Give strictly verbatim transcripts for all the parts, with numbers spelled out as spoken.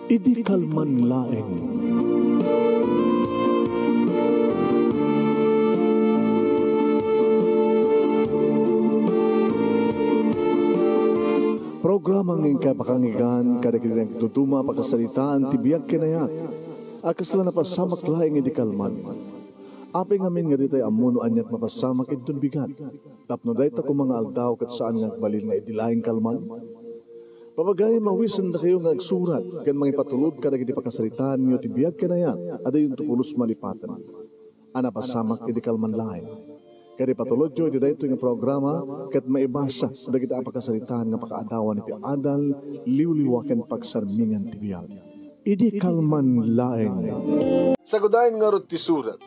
Idi kalman laeng. Programa nga inkay pakangigan kadagiti nagduduma a pakasaritaan ti biag ken ayat a kasla napasamak laeng idi kalman. Apay ngamin nga ditay ammo no aniat mapasamak inton bigat? Tapno dayta koma nga aldaw ket saan nga agbalin nga idi laeng kalman? Papagayo, mawisendakayo nga agsurat ken mangipatulod kadagiti pakasaritaanyo ti biag ken ayat a dayonto pulos malipaten a napasamak idi kalman laeng. Ket ipatulodyo iti daytoy nga programa ket maibasa dagiti a pakasaritaan nga pakaadawan iti adal, liwliwa ken pagsarmingan ti biag. Idi kalman laeng. Sagudayen ngarud ti surat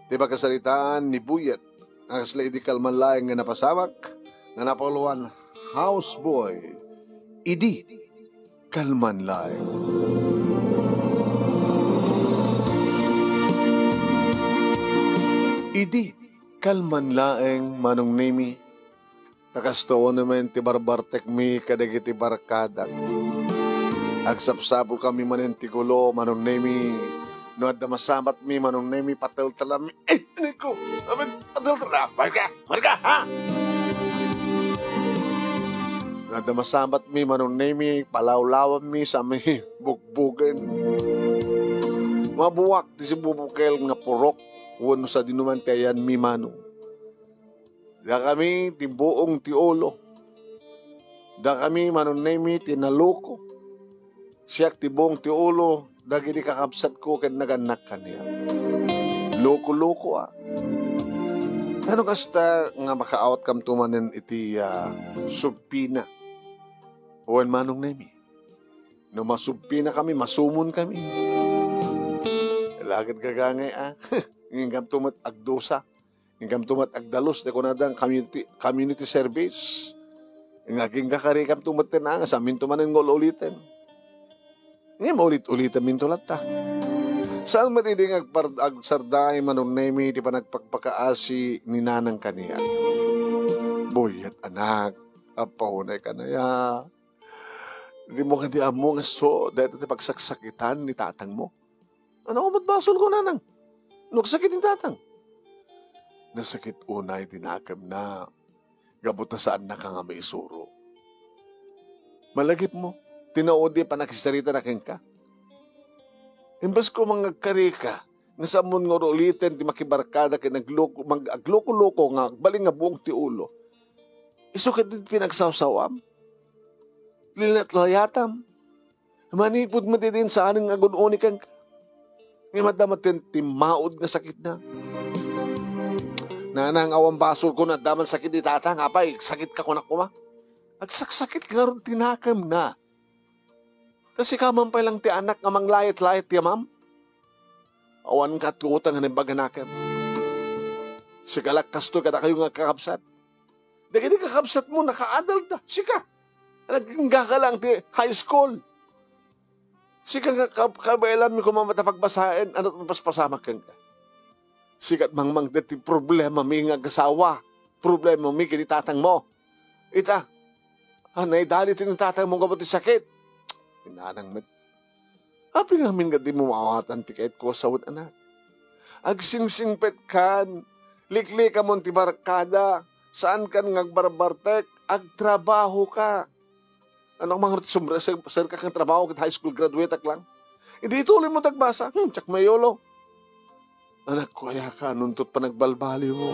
ti pakasaritaan ni Buyet nga kasla idi kalman laeng nga napasamak nga napauloan houseboy. Idi kalman laeng. Idi kalman laeng, Manong Nemi, ta kastoy unay met ti barbartekmi kadagiti barkadak. Agsapsapulkami manen ti gulo, Manong Nemi. No adda masamatmi, Manong Nemi, pateltelammi. Eh, ano ko? Amin, pateltelam. Marka, marka, ha? No adda masamatmi, Manong Nemi, palawlawammi, sami bugbugen. Mabuak ti sibubukel nga purok, wenno sadino man ti ayanmi, Manong. Dakami ti buong ti ulo. Dakami, Manong Nemi, ti naloko. Siak ti buong ti ulo dagiti kakabsatko ken nagannak kaniak. Loko-loko, a. Ano kasta nga makaawatkamto manen iti, ah, subpina? Wen, Manong Nemi, no masubpina kami, masumon kami. Laket gagangay, a. Ngem kamto met agdusa. Inkamto met agdalus, ti kunada community, community service. Nga agingga karikamto met ti naangas, aminto manen nga ul-uliten. Ngem maulit-uliten minto latta. Saan met idi nga agpar-, agsarday, Manong Nemi, ti panagpakpakaasi ni nanang kaniak. Buyet, anak, apaunay ka na ya. Dimo kadi ammo nga so, dayta ti pagsaksakitan ni tatangmo. Ano met basolko, nanang? No agsakit ni tatang? Nasakit unay ti nakemna. Gapu ta saannaka nga maisuro. Malagipmo, ti naudi a pannakisarita na kenka. Imbes ko nga agkarika, nga saanmon nga ul-uliten ti makibarkada ken agloko-, mag-, agloko-loko nga agbalin nga buong ti ulo. Isu ket ti pinagsawsawam. Linatlayatam. Manipud met idin saan nga agun-uni kenka. Ngem adda met ti timmaud nga sakitna. Nanang, awan basolko no adda man sakit ni tatang, apay, sakit ka kunak koma. Agsaksakit ngarud ti nakemna. Ta sika man pay lang ti anak nga manglayat-layat ti amam. Awan ka ti utang nga naimbag nga nakem. Sika la kastoy kadakayo nga kakabsat. Dagiti kakabsatmo, nakaadalda. Sika, naggingga ka lang ti high school. Sika nga kab-, kabaelanmi koma met a pagbasaen, ano ti mapaspasamak kenka? Sika ti mangmangted ti problemami nga agasawa, problemami ken ni tatangmo. Ita, a, naidali ti ni tatangmo gapu ti sakit. Inanang met. Apay ngamin nga dimo maawatan ti kayatko a sawen, anak? Agsingsingpetkan, liklikamon ti barkada, saankan nga agbarbartek, agtrabahoka. Ano, mangrutsumre, sir, sir ka kang trabaho ket high school graduate ak lang. Idi ituloy mo tagbasa, hmm, tiyak mayolo. Anak ko, aya kaanonto ti panagbalbaliwmo?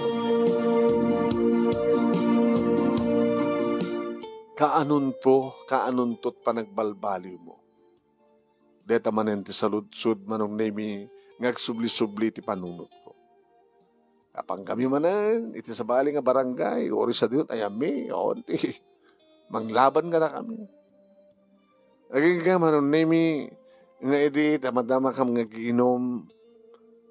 Kaanonto, kaanonto ti panagbalbaliwmo? Deta manen ti saludsod, Manong Nemi, nga agsubli-subli ti panunotko. Apangkami manen iti sabali nga barangay, uray sadino ti ayanmi, awan ti manglaban kadakami. Agingga, Manong Nemi, nga idi damadama kam nga agiinom,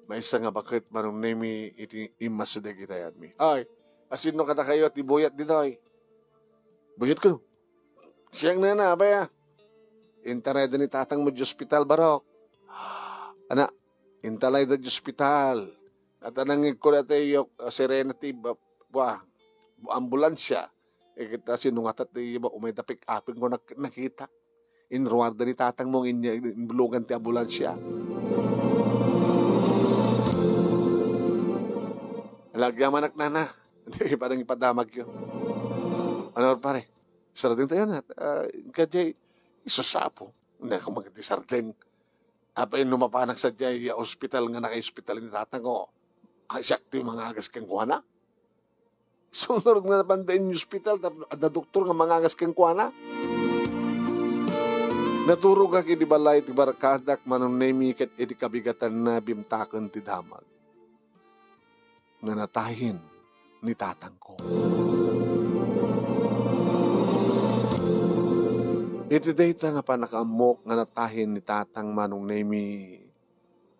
maysa nga baket, Manong Nemi, iti immasideg iti ayanmi. Ay, asino kadakayo ti buyat ditoy? Buyat ko. Siak nana, apay a? Intarayda ni tatangmo di ospital, barok. Ana, intarayda di ospital. At anang ikko dati, yok, sirena ti ba-, ba-, ambulansya. Ikita sinungatan ti ba, umayda pick-upin ko nak-, nakita. Inruarda ni tatangmo nga inya-, inbulugan ti ambulansia. Ala, agyamanak, nana. Di padang ipadamagyo. Ano, pare? Sardeng tayo na. Ah, kadiay, isus apo. Nako, magdi sardeng. Apay no mapanak sadiay a ospital nga nakaospital ni tatangko, a siak ti mangagas kenkuana? Sunod nga napanda in ospital, tap-, adda doktor nga mangagas kenkuana? Naturogak idi balay ti barkadak, Manong Nemi, ket idi kabigatanna, bimtaken ti damag nga natayen ni tatangko. Iti dayta nga pannakaammok nga natayen ni tatang, Manong Nemi,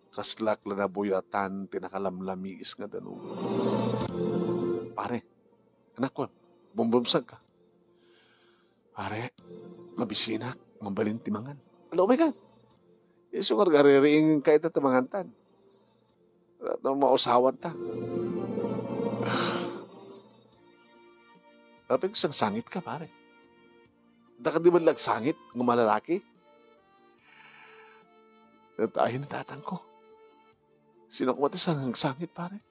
kaslak la nabuyatan ti nakalamlamiis nga danum. Pare, anakko, bumbumsag ka. Pare, mabisinak, mabalin ti mangan. Ala, oh my God. Isu nga agariring ka ita ti mangantan. Ano, mausawan ta. Apay, sangsangit ka, pare. Daka di man lagsangit nga malalaki. Natayen ni tatangko. Sino ko mati sang-, sangit, pare?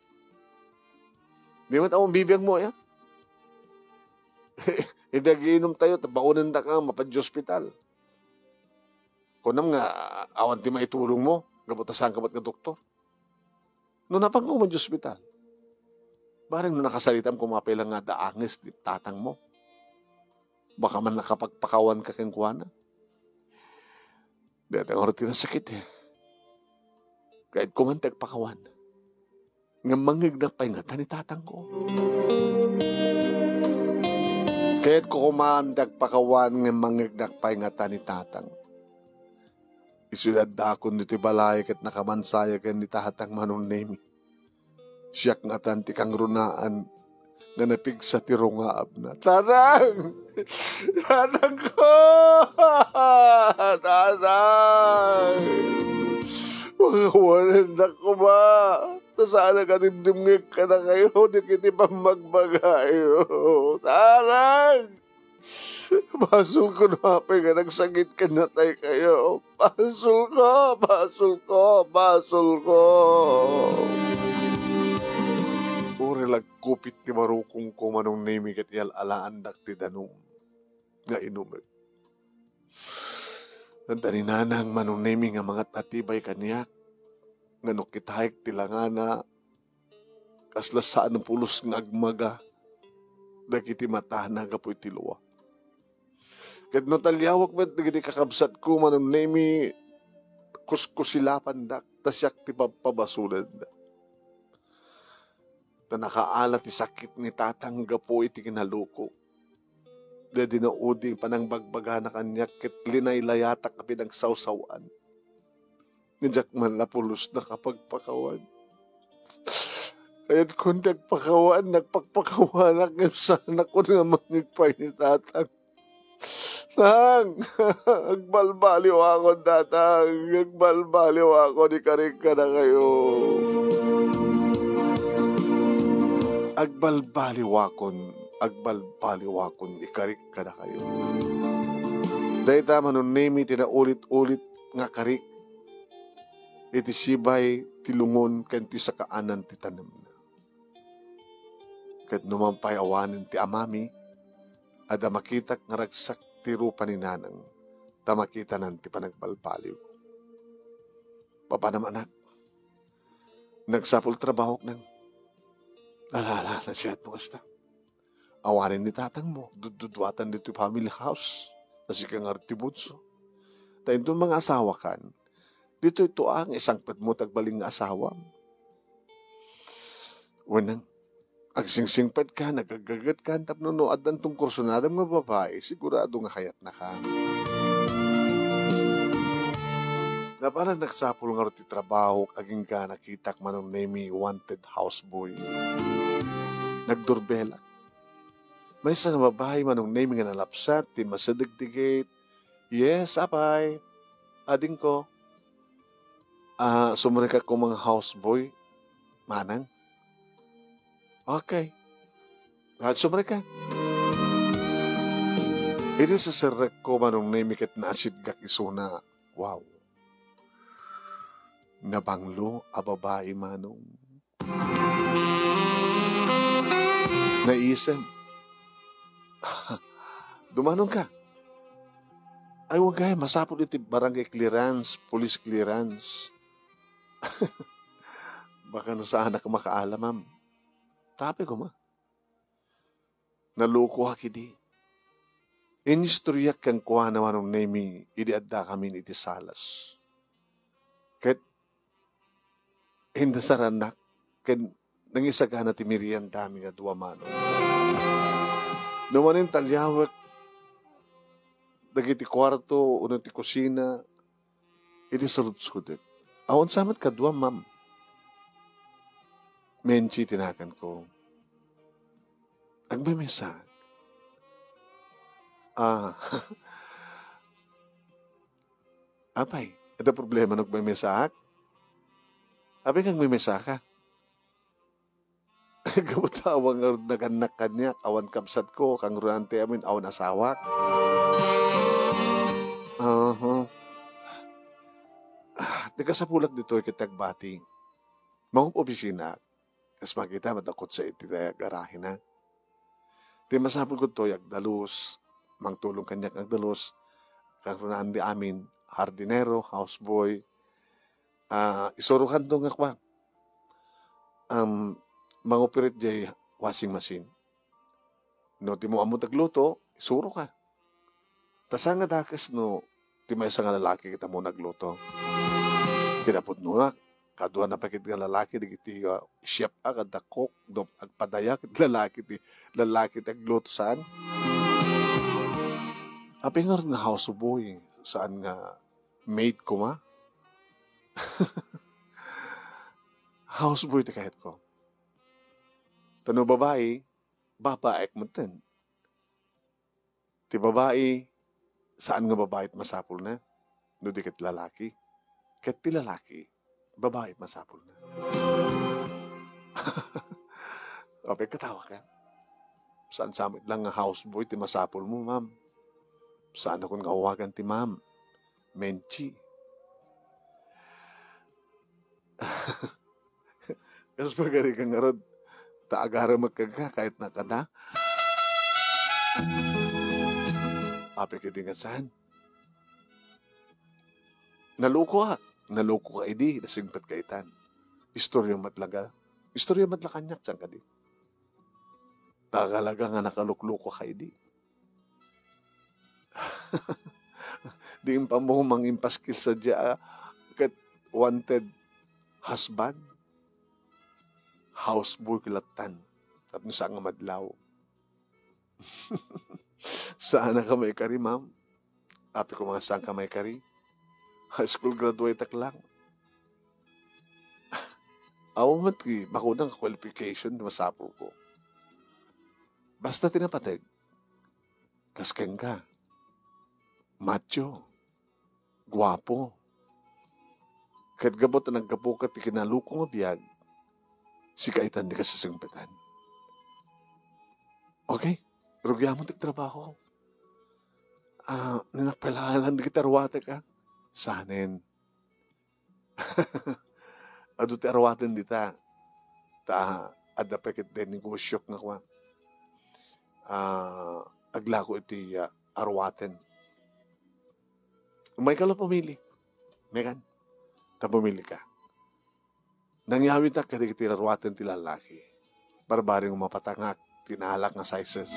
Di man tawon bibiyag mo, ya? Hindi agiinom tayo, tabaonan da ka, mapadi ospital. Kunam nga, awan ti maitulong mo, gapu ta saan ka met nga doktor. No napanko man di ospital, bareng no nakasalitam, kumapay lang nga daanges ti tatang mo. Baka man nakapagpakawan ka kenkuana. Dayta ngarud ti nasakit, eh. Kayat ko man ti agpakawan. Ngem mangngegnak pay ngata ni tatangko. Kayat ko koma ti agpakawan ngem mangngegnak pay ngata ni tatang. Isu ti addakon ditoy balay ket nakamansayo ken ni tatang, Manong Nemi. Siak ngatan ti kangrunaan nga napigsa ti rungaabna. Tatang! Tatangko! Tatang! Pangawalendak koma! Ta saanak a dimdimngeg kadakayo dagiti pammagbagayo. Tatang! Basolko no apay nga nagsakit ken nataykayo. Basolko, basolko, basolko. Uray la agkupit ti barukongko, Manong Nemi, ket iyal-alaandak ti danum nga inumek. Adda ni nanang, Manong Nemi, nga mangat-atibay kaniak, nga no kitaek ti langana, kasla saan a pulos nga agmaga dagiti matana gapu iti lua. Ket no taliawak met dagiti kakabsatko, Manong Nemi, kuskusilapandak, ta siak ti pabpabasolanda. Ta nakaala ti sakit ni tatang gapu iti kinalukok. Daydi naudi panangbagbagana kaniak ket linaylayatak a pinagsawsaw-an. Nga diak man la pulos nakapagpakawan. Kayatkon ti agpakawan, nagpakpakawanak, ngem saanakon nga mangngeg pay ni tatang. Tang, agbalbaliwakon, tatang, agbalbaliwakon, ikarik kadakayo. Agbalbaliwakon, agbalbaliwakon, ikarik kadakayo. Dayta, Manong Nemi, ti naulit-ulit nga karik iti sibay ti lungon ken ti sakaanan ti tanemna. Ket no man pay awanen ti amami, adda makitak nga ragsak ti rupa ni nanang, ta makitanan ti panagbalbaliw. Papanam, anak, nagsapul trabahok nang. Ala, ala, nasiatmo kasta. Awanen ni tatang mo, dudduduatan ditoy family house. Ta sika ngarud ti bunso. Ta inton mangaasawakan, ditoy tua nga isangpetmo ti agbalin nga asawam. Wenang, agsingsingpetkan, agaggagetkan, tapno no addan tungkursonadam nga babai, sigurado nga kayatnaka. Napalan nagsapul ngarud ti trabahok, agingga nakitak, Manong Nemi, wanted houseboy. Nagdurbelak. Maysa nga babai, Manong Nemi, nga nalapsat, timmasideg ti gate. "Yes, apay." "Adingko." "Ah, sumrekak koma nga houseboy, manang." "Okay." "Ah, sumrekak." Idi siserrekko, Manong Nemi, ket naasitgak isuna. Wow. Nabanglo a babai, Manong. Naisem. Dumanonka. Ay, wagay, masapul iti barangay clearance, police clearance. Baka no saanak makaalam, ma'am. Tapi ko, ma. Nalukoak idi. Inistoryak kenkuana, Manong Nemi, idi addakamin iti salas. Ket indasarannak ken nangisagana ti meriendami nga dua, Manong. No manen taliawek dagiti kuarto wenno ti kusina, iti saludsodek. Awan sa met kadua, ma'am. Menchi ti naganko. Agmemesa. Ah. Apay, adda problema no agmemesaak? Apay nga agmemesaka? Gapu ta awan ngarud nagannak kaniak, awan kabsatko, kangrunaantayo amin, awan asawak. Aha. Ah, nagkasapulak ditoy ket agbati. Mangup-opisina, kas makita, madakot sa iti garahena. Ti masapul ko toy agdalus, mangtulong kaniak agdalus, kangrunaantayo amin, hardinero, houseboy, ah, isurokanto nga kua, um, mangoperate jay washing machine. No, ti mo ammo ti agluto, isuroka. Ta saan nga dakes no ti maysa nga lalaki ket ammo nagluto. Kinapudnona, kaduana pay ket nga lalaki dagiti, ah, chef a, kada cook, no, agpadaya ket lalaki ti, lalaki ti agluto, saan? Apay ngarud nga houseboy, saan nga maid koma? Houseboy ti kayatko. Ta no babai, babaek metten. Ti babai, saan nga babai ti masapulna, no di ket lalaki. Ket ti lalaki, babai ti masapulna. Apay, katawaka? Saan sa met lang nga houseboy ti masapulmo, ma'am? Saanakon nga awagan ti ma'am? Menchi. Kas pagari ka ngarud, ta agaramekka, kayatna kada. Apay ket di nga saan? Nalukoak. Nalukoka idi, nasingpetka itan. Istorya met laga. Istorya met la kaniak, saan kadi? Ta talaga nga nakaluklukoka idi. Di impamumang impaskil sadiay a ket wanted husband, houseboy lattan tapno saan nga madlaw. Saanaka maikari, ma'am? Apay koma nga saanka maikari? High school graduate-ak lang. Awan met ti makunak nga qualification ti masapulko. Basta ti napateg, kas kenka, macho, guapo. Ket gapu ta naggapuka ti kinaluko nga biag, sika itan ti kasasingpetan. Okay? Rugiamon ti trabaho. Ah, ninakpalalan dagiti aruatek, ah. Sanen. Adu ti aruaten dita. Ta adda pay ket daydi negosiok nga kua. Ah, aglako iti, ah, aruaten. Umayka la pumili. Megan, ta pumili ka. Nangyawitak kadagiti aruaten ti lalaki. Barbareng mapatangak ti naalak nga sizes.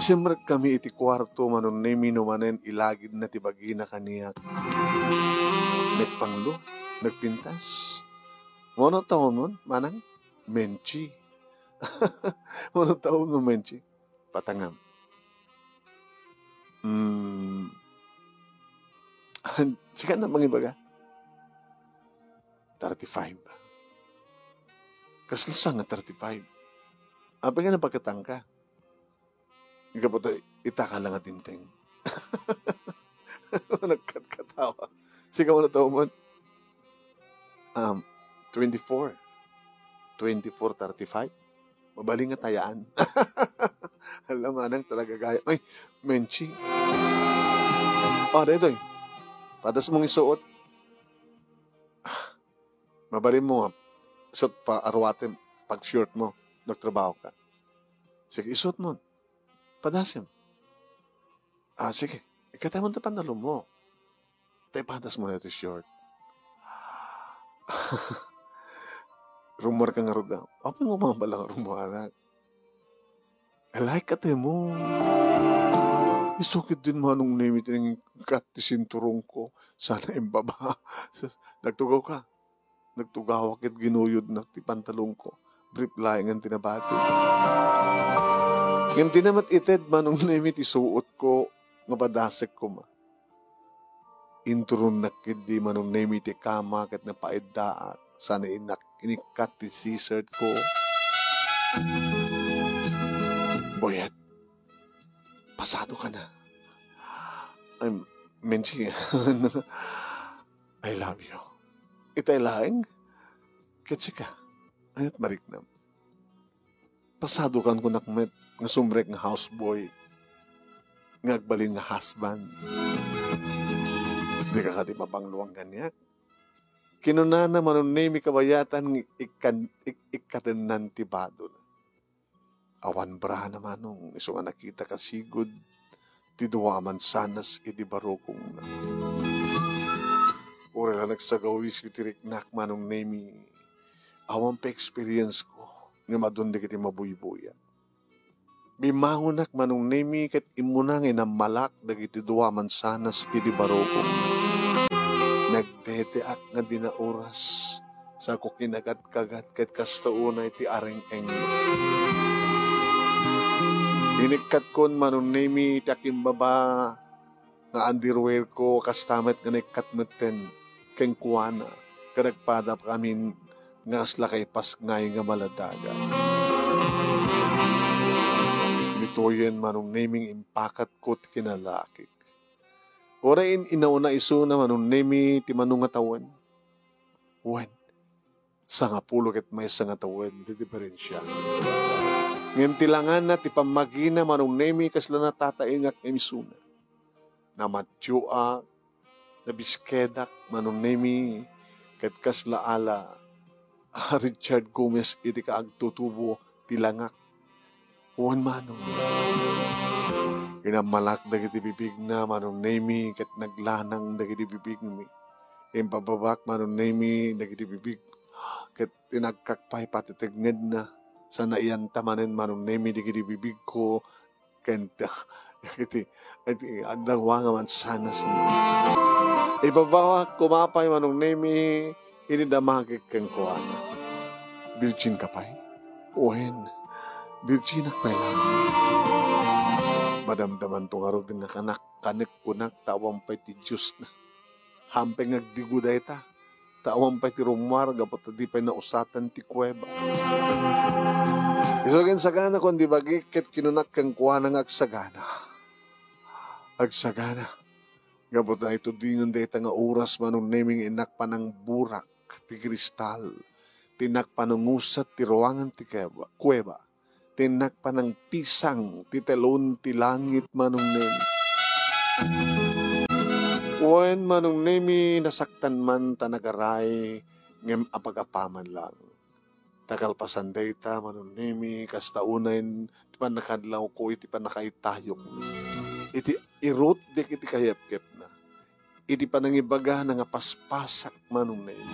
Simrek kami iti kuarto, Manong Nemi, no manen ilagidna ti bagina kaniak. Nagpanglo, nagpintas. Mano taon mon, manang? Menchi. Mano taon mo, Menchi? Patangam. Hmm. Sika na mangibaga? Thirty-five. Kasla sa nga thirty-five? Apay nga napakatangka? Gapu ta itaka lang nga tinteng. Nagkatkatawa. Sika mo na tao man. Um, twenty-four. Twenty-four, thirty-five. Mabaling nga tayaan. Alam, manang talaga gaya. Ay, Menchi. O, daytoy. Padas mong isuot. Mabalin mo nga, isut pa aruatem, pag-short mo, nagtrabaho ka. Sige, isuot mo. Padasem. Ah, sige. Ikataman ta pantalon mo. Tay padas mo na iti short. Rumor ka nga ruda. Apay mo mabala nga rumor, anak? I like ate mo. Isukit din manong name iti nangingkat ti sinturon ko. Sana imbaba. Sus, nagtugaw ka. Nagtugawak ket ginuyodnak ti pantalon ko. Brief laeng ti nabati. Ngem dina met ited manong name ti suot ko nga padasek koma. Inturonnak ketdi manong name ti kama ket napaiddaak. Sana inak-, inikkat ti t-shirt ko. Boyet, pasado ka na. Ay, Menchi, I love you. Itay laeng? Ket sika, ayat mariknam. Pasado kan kunak met nga sumrek nga houseboy, nga agbalin nga husband. Di ka kadi mabangluang kaniak? Kinunana manong name kabayatan nga ikkan-, ik-, ikkatennan ti badona. Awan brana manong, isu nga nakita kasigud ti dua a mansanas idi barukongna. Uray la nagsagawis iti riknak manong name, awan pay experience ko nga madun dagiti mabuybuya. Bimmangonak manong name ket immuna nga inammalak dagiti dua a mansanas idi barukong. Nagteteak nga dina oras, sako kinagad-kagad ket kasta unay ti areng-eng. Inikkatkon manong name ti akimbaba nga underwear ko, kasta met nga naikkat metten kenkuana, ket nagpadakamin nga kasla kaipasngay nga maladagan. Ditoyen manong name impakatko ti kinalakik. Uray in-, inauna isuna manong name ti mano nga tawen. Wen, sangapulo ket maysa nga tawen ti diferensia. Ngem ti langanna ti pammagina manong name kasla natataengak ngem isuna. Namatioak, nabiskedak manong name ket kasla ala a Richard Gomez iti kaagtutubo ti langak. Wen manong. Inammalak dagiti bibigna manong name ket naglanang dagiti bibigmi. Impababak manong name dagiti bibig ket tinagkak pay pati tengngedna. Sana iyanta manen manong name dagiti bibigko ken ta-, iti, iti adda nga mansanas. Ibabawak koma pay manong name idi damagek kenkuana. Virgin ka pay? Wen, virginak pay lang. Madamdamanto ngarud nga kanak-, kanek kunak ta awan pay ti Diosna. Hampeng agdigo dayta, ta awan pay ti rummuar gapu ta di pay nausatan ti kuweba. Isu ket sagana kundi bagik ket kinunak kenkuana nga agsagana. Agsagana. Gapu ta itudingen dayta nga oras manong name nga innak panangburak ti kristal. Ti innak pananguset ti ruangan ti keba-, kuweba. Ti innak panangpisang ti telon ti langit manong name. Wen manong name nasaktan man ta nagaray ngem apag-apaman lang. Ta kalpasan dayta manong name kasta unayen ti pannakadlawko iti pannakaitayok. Iti irutdek iti kayepkepna. Iti panangibagana nga paspasak manong name.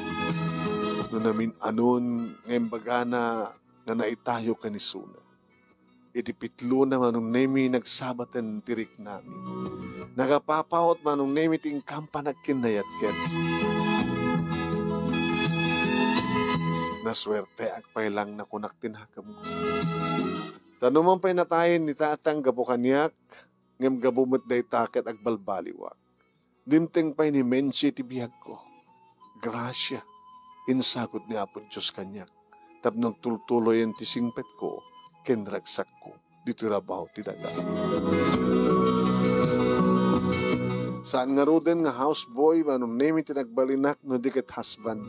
No namin-anon nga imbagana nga naitayo ken isuna. Iti pitlona manong name nagsabaten ti riknami. Nagapapaut manong name ti inkampan agkinnayat ket. Nasuerteak pay lang nakunak ti nakemko. Ta no man pay natayen ni tatang gapu kaniak, ngem gapu met dayta ket agbalbaliwak. Dimteng pay ni Menchi ti biagko. Grasia, insagut ni Apo Dios kaniak, tapno agtultuloyen ti singpetko ken ragsakko ditoy rabaw ti daga. Saan ngaruden nga houseboy manong name ti nagbalinak no di ket husband.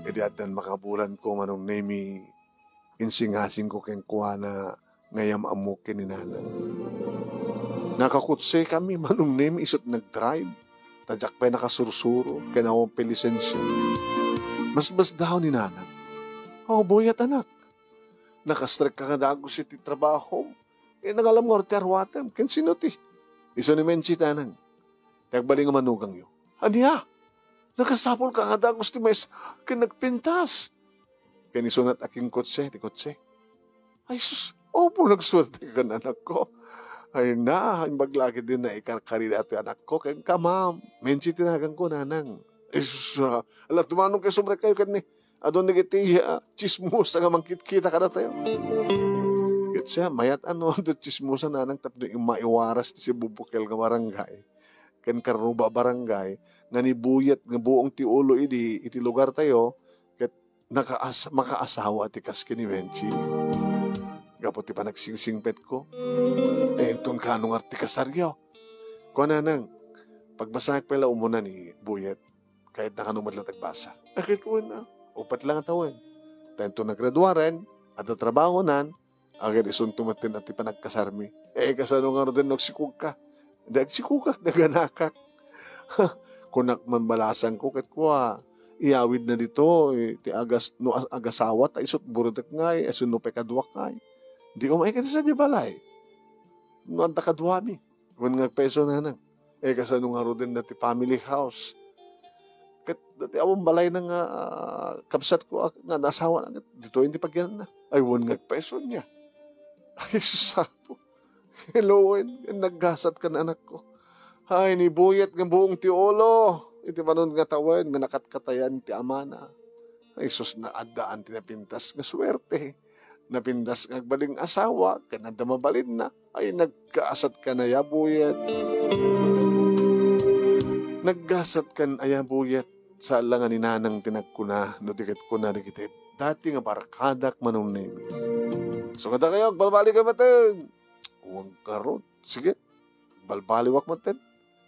Idi addan makabulanko manong name Insingasingko kenkuana nga yam-ammok ken ni Nanang. Nakakotsekami, Manong Nemi, isut' nagdrive, ta diak pay nakasursuro ken awan pay lisensia. Masmasdaaw ni Nanang. "O, Buyet, anak, nakastrekka nga dagus iti trabahom. Eh, nangalam ngarud ti aruatem. Ken sino ti?" "Isu ni Menchi, Nanang. Ti agbalin nga manugangyo." "Ania? Nakasapulka nga dagus ti mais ken nagpintas." Ken isunat a kinkotse ti kotse. Ay sus, opo, nagsuerteka, anakko. Ay na, imbag la ketdi naikarkarida ti anakko kenka, ma'am. Menchi ti naganko, Nanang. Ay sus, ah, ala, tumanong kayo, sumrekkayo ken ni. Adun dagiti, ah, chismosa nga mangkitkita kadatayo. Ket siya, mayat a no, adun chismosa, Nanang, tapno maiwaras ti sibubukel nga barangay ken karruba barangay nga ni Buyet nga buong ti ulo idi iti lugartayo, ket nakaas-, makaasawa ti kas ken ni Menchi. Gapu ti panagsingpetko, eh, inton kano ngarud ti kasaryo? Kuana, Nang, pagbasaek pay la umuna ni Buyet, kayatna kano met la ti agbasa. Ket wen, ah, uppat la nga tawen. Ta inton naggraduaren, adda trabahonan, agid isunto met ti panagkasarmi. Eh, kasano ngaruden no agsikogka? Di agsikogak, naganakak. Kunak man balasangko ket kua, iyawidna ditoy ti agas-, no a-, agasawa ta isut' burutek ngay, a, wenno pay kaduak ngay. Di umay ket sadiay balay. No adda kaduami. Wen nga agpayso, Nanang. Eh, kasano ngaruden dati family house? Ket dati awan balayna nga, ah, kabsatko a, nga naasawana, ket ditoy ti pagyananna. Ay, wen nga agpayso nia. Ay, sus, apo. Hello, wen, ken naggasatkan, anakko. Ay, ni Buyet nga buong ti ulo. Iti manon nga tawen nga nakatkatayan ti amana. Ay, sus, naaddaan ti napintas nga suerte. Napintas nga agbalin-asawa, ken adda mabalinna. Ay, naggasatkan aya, Buyet. Naggasatkan aya, Buyet. Saan la nga ni Nanang ti nagkuna, no di ket kuna dagiti dati nga barkadak, Manong Nemi. So, kadakayo, agbalbaliwak metten. Wen ngarud. Sige. Balbaliwak metten.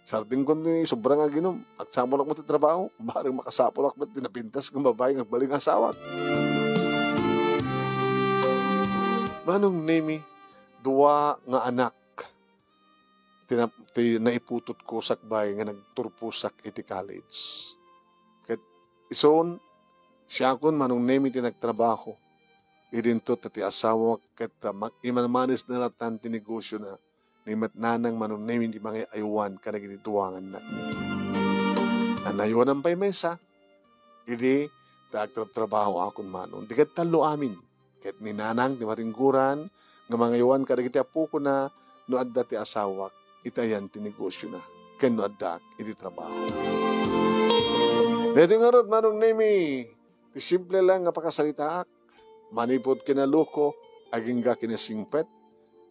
Sardengko ti sobra nga aginum. Agsapulak met ti trabaho. Bareng makasapulak met ti napintas nga babai nga agbalin-asawak. Manong Nemi, dua nga anak ti na-, ti naiputotko sakbay nga nagturposak iti college. Ket isun, siakon, Manong Nemi, ti nagtrabaho. Idinto ta ti asawak ket, ah, mag-, imanmanesna latta ti negosiona. Ni met Nanang, Manong Nemi, ti mangay-aywan kadagiti dua nga annakmi. Nangaywanan pay maysa, idi ta agtrabtrabahoakon, Manong. Di ket tallo amin. Ket ni Nanang ti maringgoran nga mangaywan kadagiti appokona no adda ti asawak iti ayan ti negosiona ken no addaak iti trabaho. Daytoy ngarud, Manong Nemi, ti simple lang nga pakasaritaak, manipud kinaluko, agingga kinasingpet,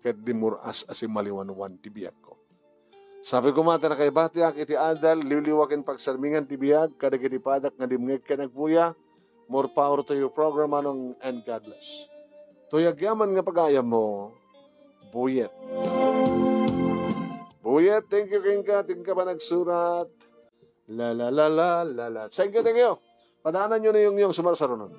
ket di mur-as a simaliwanwan ti biagko. Sapay koma ta nakaibatiak iti adal, liwliwa ken pagsarmingan ti biag kadagiti padak nga dimngeg ken agbuya. More power to your program, Manong, and God bless. Toy agyaman nga pagayammo, Buyet. Buyet, thank you kenka, ti panagsurat. La, la, la, la, la, la. Thank you, thank you. Padaananyo ni Yongyong sumarsarunon.